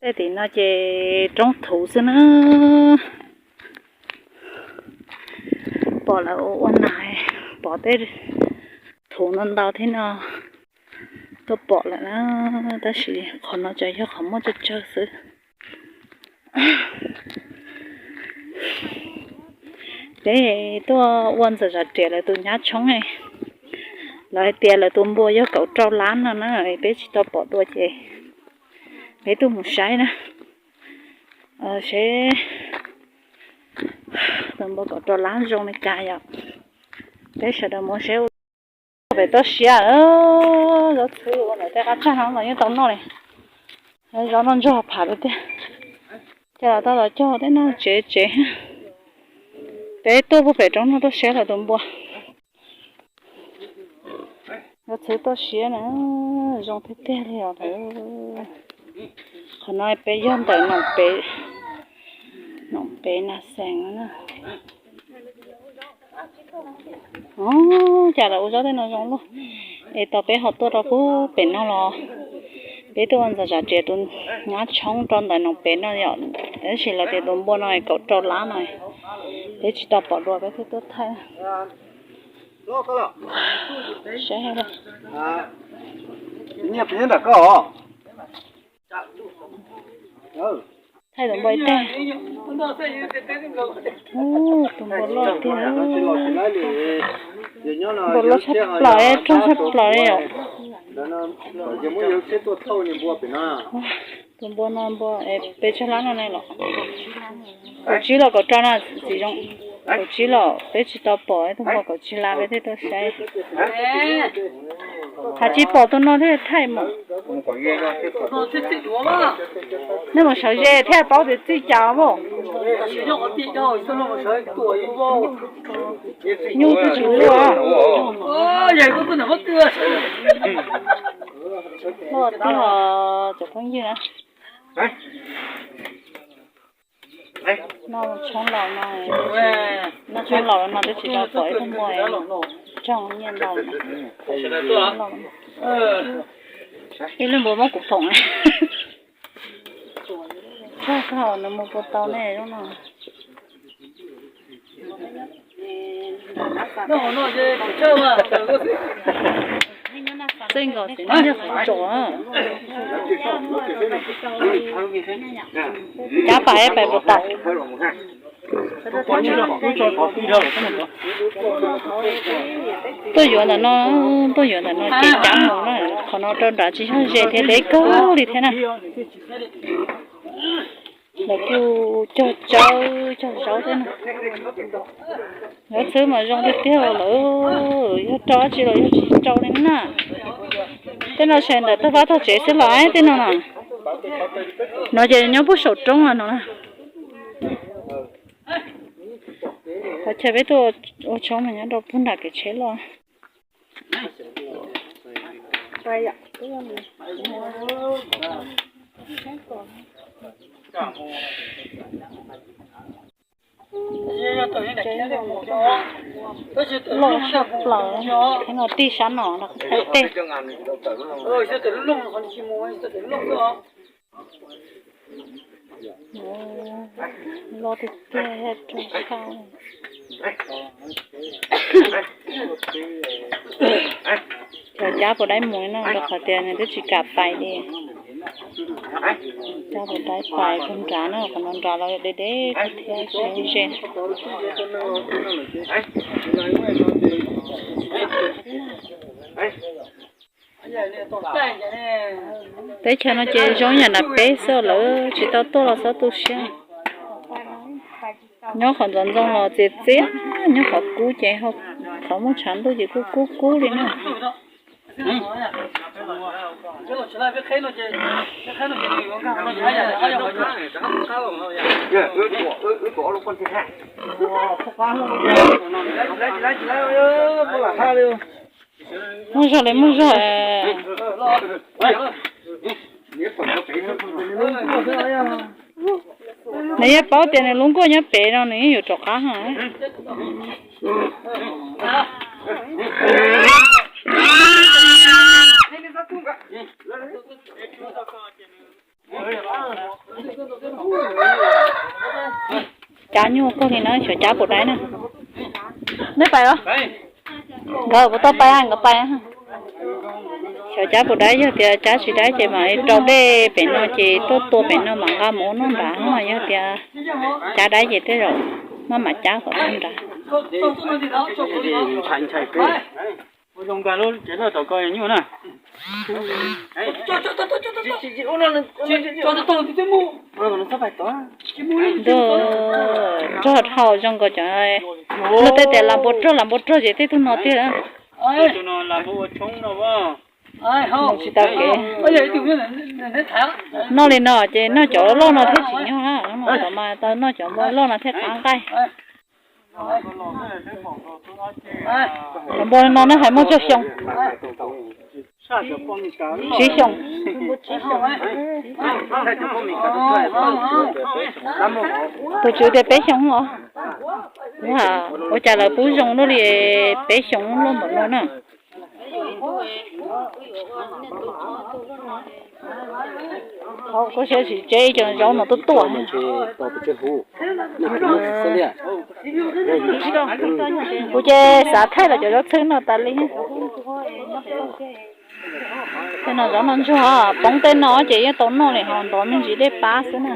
Tej tim no ces roob thuv xwb na. Pom lawv ua nas, pom tej thuv ntau ntau thiab no. Tuaj pom lawm na, tab sis qhov no ces yog qhov muaj tsawg tsawg xwb. Peb tuaj ua ntxawm zam riam lawv tus nyab tshoob, lawv hais tias lawv tus npua yog kaum rau lab no na, peb tsis tau pom dua ces peb tuaj mus saib na, seb tus npua kaum rau lab zoo li cas yom. Peb sawv daws mus seb. Pem toj siab, zaub txhwb ua ntawm tej qab tsag no los yeej tau noj li. Zaub noj ntsuag phav li tiag. Ces los tau los cog tej no tsev tsev. Peb tuaj puag pem roob no tuaj saib lawv tus npua. Zaub txhwb toj siab na, zoo tiag tiag li os. Qhov no peb yog ntawm Noom Pem, Noom Pem Nas Xees na. Cas lawv ua zaub tej no zoo luaj. Es tos peb ho tuaj rau puag pem no los peb tuaj ua ntxawm zam riam tus nyab tshoob rau ntawm Noom Pem no yom. Tab sis lawv tias tus npua no kaum rau lab no, peb tsis tau pom dua peb thiaj tuaj thaij. Saib, thaij tus npua ib teg. Tus npua loj tiag. Npua loj tshaj plaws, rog tshaj plaws li yom. Tus npua no npua pes tsawg lab no ne los? Kaum tsib los kaum rau no txiv zoo. Kaum tsib los peb tsis tau pom tus npua kaum tsib lab peb thiaj tuaj saib. Has tsis pom tus no thiaj thaij mas. Nej mus sawv ze thiaj paub tias txij cas mas. Nyuj twb tsis luaj. Luaj tiag cov phooj ywg na. No tshoob laus no, no tshoob laus no twb tsis tau pom ib tug npua raug nyiaj ntau. Ib leeg npua muab kuv foom. Tshaj tag nws mus puas tau nej no. Txij nkaus xwb no yog qhov tsom. Cab pais pais puas tau. Tuaj yuav ntawm no, tuaj yuav ntawm no ces cab mus na, qhov no rau nrad tsis yog ze thiab deb kawg li thiab na. Lawv kuj cog tsawb cog zaub thiab na. Lawv txhwb mas zoo tiag tiag lawm, yog rau dab tsi los yog tsis rau li na. Tej no ces ntawm tog vaj tog tsev xwb los tej no na. No ces nyob puag saum roob no na. Qhov chaw peb tuaj ua tshoob mas nyob rau puag nram kev tsheb loj. Loj tshaj plaws, no tij sab no no thaij teg. Loj tiag tiag rau tshaj. Cov cab puas dai mus no rau qhov tias nws twb tsis kam pais li. Cab puas dai pais puag nrad na, qhov no nrad los deb deb thiab tsis ze. Teb chaws no ces zoo yam nram peb xwb lawm, tsis tau tuaj los txhob tu siab. Nyob qhov ntxoov ntxoo los txias txias, nyob qhov kub ces qhov muaj tshav ntuj ces kuj kub kub li na. Muaj zog li muaj zog. Nws yeej paub tias nws lub nkuaj nyob pem no nws yeej yuav rov qab. Cav nyuaj kawg li na, xyov cav puas dai na. Neb pais los? Nkawd puas tau pais, nkawd pais. Xyov cav puas dai, yog tias cav tsis dai ces mam rau dej pem no ces tuaj tua pem no mam nqa mus ua noj nrad no, yog tias cav dai ces tej zaum maj mam cav kom tau nrad. Nrog dhau zoo nkaus cov luag tej tias lam npua rog lam npua rog ces tej tug no tiag. Tsis tau kev. Noj li no ces noj cov loj no thiaj tsim nyog na, mas tau noj cov npua loj no thiaj qab nqaij. Cov npua no nej hais muaj tsawg xyoo? Tsib xyoo. Tus tswv tias peb xyoo os. Ua cas lawv pub zoo luaj li, peb xyoo luaj npaum no na. Koj siab tsis tseb ib co zaub no tuaj tuaj. Kuv ces xav thaij los cov zaub txhwb no tas li. Tej no zaub no ntsuag, poob tej no ces yeej tau noj li, ho ntov me ntsis dej pab xwb na.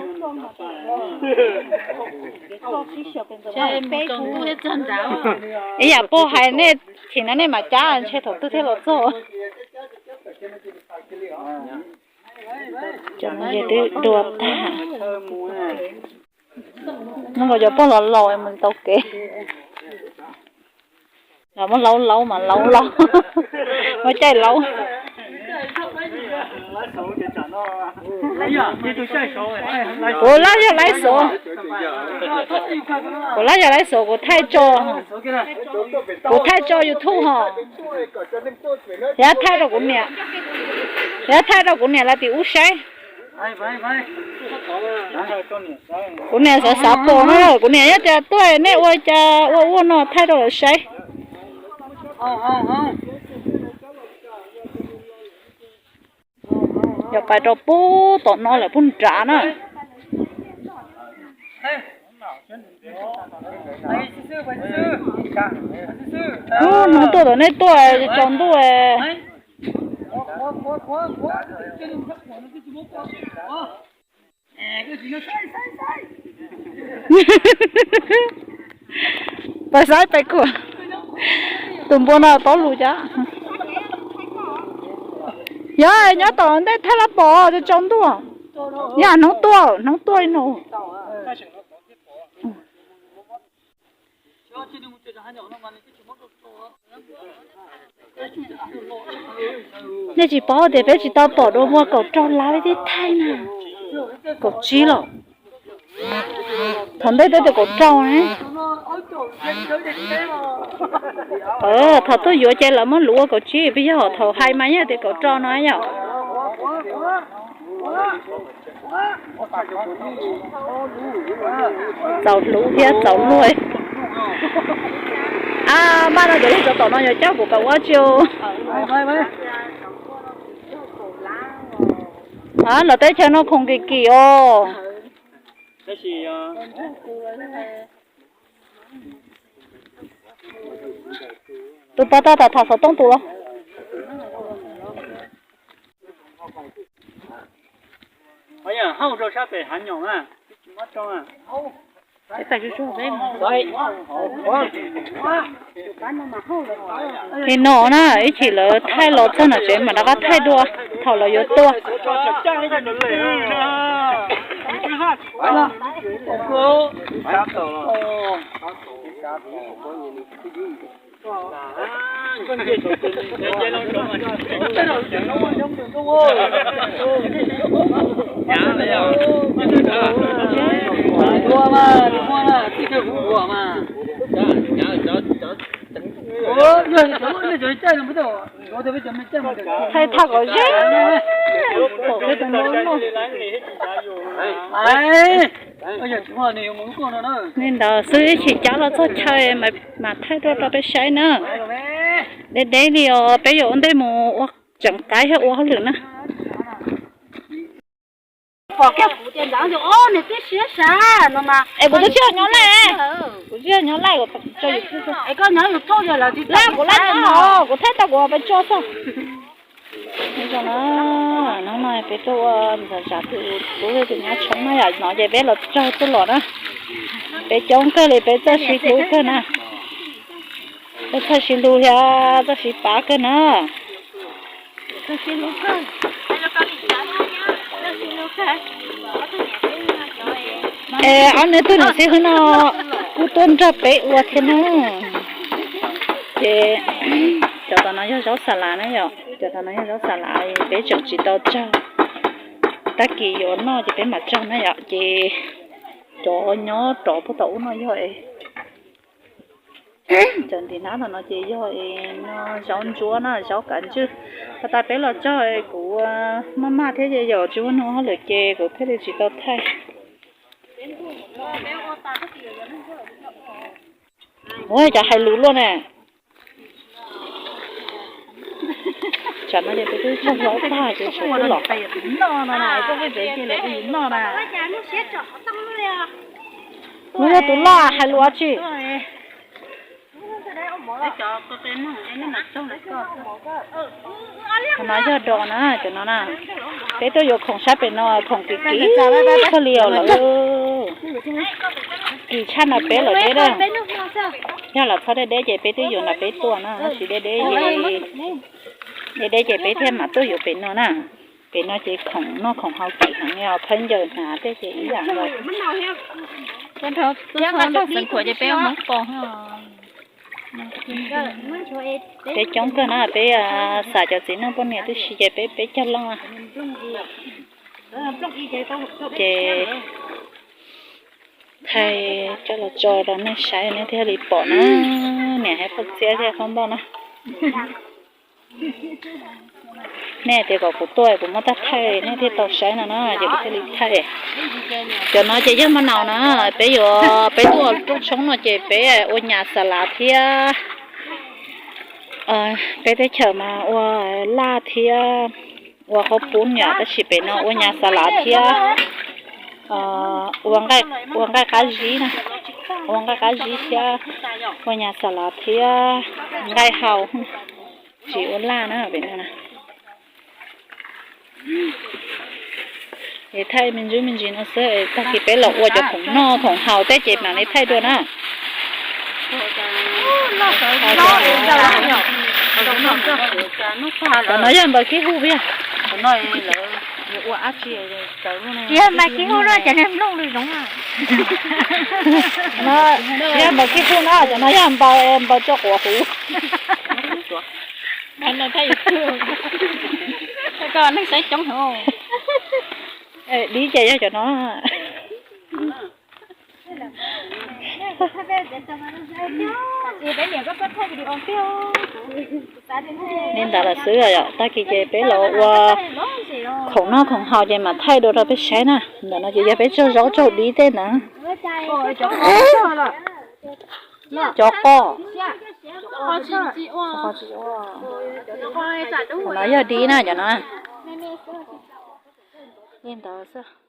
Ib yam pog hais nej, chim no nej mam cab ntshe thaum twg thiaj los txog. Cov no twb dua tag. Nub los cov pog los laus mus tau kev. Los muab laub laub mas laub laub, muab caij laub. Kuv lab yog laiv xov, kuv lab yog laiv xov, kuv thaij tso, kuv thaij tso YouTube ho. Yog thaij rau kuv niam, yog thaij rau kuv niam lawv tim ub saib. Kuv niam xav xav pom no, kuv niam yog tias tuaj nej ua cas ua ua no thaij rau lawv saib. Yog pais rau pub tom no lawm pub nrad na. Hnub tuaj tom nej tuaj tsaus ntuj. Pais saib pais khuam. Tus npua no paub lus cas. Yog nyob tom ntej thaij lab pom tsaus ntuj. Yog hnub tuaj, hnub tuaj ib nus. Nej tsis paub tias peb tsis tau pom dua muaj kaum rau lab peb twb thaij na. Kaum tsib los. Thaum ntej twb tias kaum rau ne. Thaum tuaj yuav ces lawv muab luv ua kaum tsib, peb yog thaum hais mas yog tias kaum rau no yom. Txaus hlub thiab txaus luag. A, npaj no ces leej tov tom no yuav coj kuv pais ua tsi. A, lawv teb chaws no khoom kim kim os. Tus pov tau tham xov tooj tus los. Li no na, ib chim lawv thaij los txog no tsev mam rov qab thaij dua thaum lawv yuav tua. Thaij tham kom ze. Li ntawd xwb, ib chim cab los txog chaw mas thaij rau rau peb saib na. Deb deb li os, peb yuav ua ntej mus ua tseem qaib thiab ua hauj lwm na. Pom kiag kuv tias nrad yus ob nws twb siab sab no mas. Es kuv twb tsis yog nyob laij, kuv tsis yog nyob laij, kuv tso yus twb. Es koj nyob yus thauj yog lawv tsis tau kuv laij no, kuv thaij tau kuv peb tso xwb. Hnub no peb tuaj ua ntxam tus tub tus nyab tshoob na yom, no ces peb los tsaug tuaj los na. Peb coob kawg li, peb txawj sib hlub kawg na. Peb txawj sib hlub thiab txawj sib pab kawg na. Es ob niag tug niam xib hwb no kuj tuaj nrog peb ua thiab na. Ces cov tom no yog zaub xa lav na yom, cov tom no yog zaub xa lav peb tseem tsis tau tsaug. Tag kis yuav noj ces peb mam tsaug na yom. Ces cov nyob rov puag tom ub no yog es cov ntiv nab tom no ces yog es no zaub ntsuab na, zaub kav ntswj. Has tas peb los tsaug kuv maj maj thiab ces yog tsis muaj nuj lwm ces kuv thiaj li tsis tau thaij. Ua cov hais lus luaj ne. Tsam no ces peb twb tsaug zaub tag ces tsam twb los. Lub yog tus loj hais lus tsi? Qhov no yog dos na, cov no na. Peb tuaj yuav khoom sab pem no, khoom kim kim kawg li os lawm. Kim tshaj no peb lawm deb dab. Yog lawv txhob deb deb ces peb twb yuav nram peb tuaj na, tab sis deb deb ces, deb deb ces peb thiaj mam tuaj yuav pem no na. Pem no ces khoom noj khoom haus kim heev li os, phab ncaws hnav tej ces ib yam nkaus. Peb coob kawg na, peb xav cov txiv neej poj niam tib si ces peb peb caug leej. Ces thaij coj los tso rau nej saib nej thiaj li pom na, niam hais poj txiab thiab qhov npauj na. Nej tias kom kuv tuaj kuv muab tag thaij nej thiaj tau saib no na, ces kuv thiaj li thaij. Cov no ces yog maj naus na, peb yuav peb tuaj rooj tshoob no ces peb ua nyas xa lav thiab. Peb teb chaws mas ua laj thiab ua qhaub poob yom, tab sis pem no ua nyas xa lav thiab ua nqaij qab zib na, ua nqaij qab zib thiab ua nyas xa lav thiab nqaij hau, tsis ua laj na pem no na. Es thaij me ntsis me ntsis no xwb, tag kis peb los ua cov khoom noj khoom haus tej ces mam li thaij dua na. Cov no yog npaws kib hu puas yog? Tsis yog npaws kib hu no, cov niag nplooj li zoov. Yog npaws kib hu no, cov no yog npaws, npaws tso quav huv. Koj neeg saib coob heev. Dib ces yog cov no. Li ntawd lawm xwb os, tag kis ces peb los ua khoom noj khoom haus ces mam thaij dua rau peb saib na. Ntawm no ces yog peb tsaug zaub tsaug dib tej ntawd. Cov qos. Cov no yog dib na, cov no. Li ntawd xwb.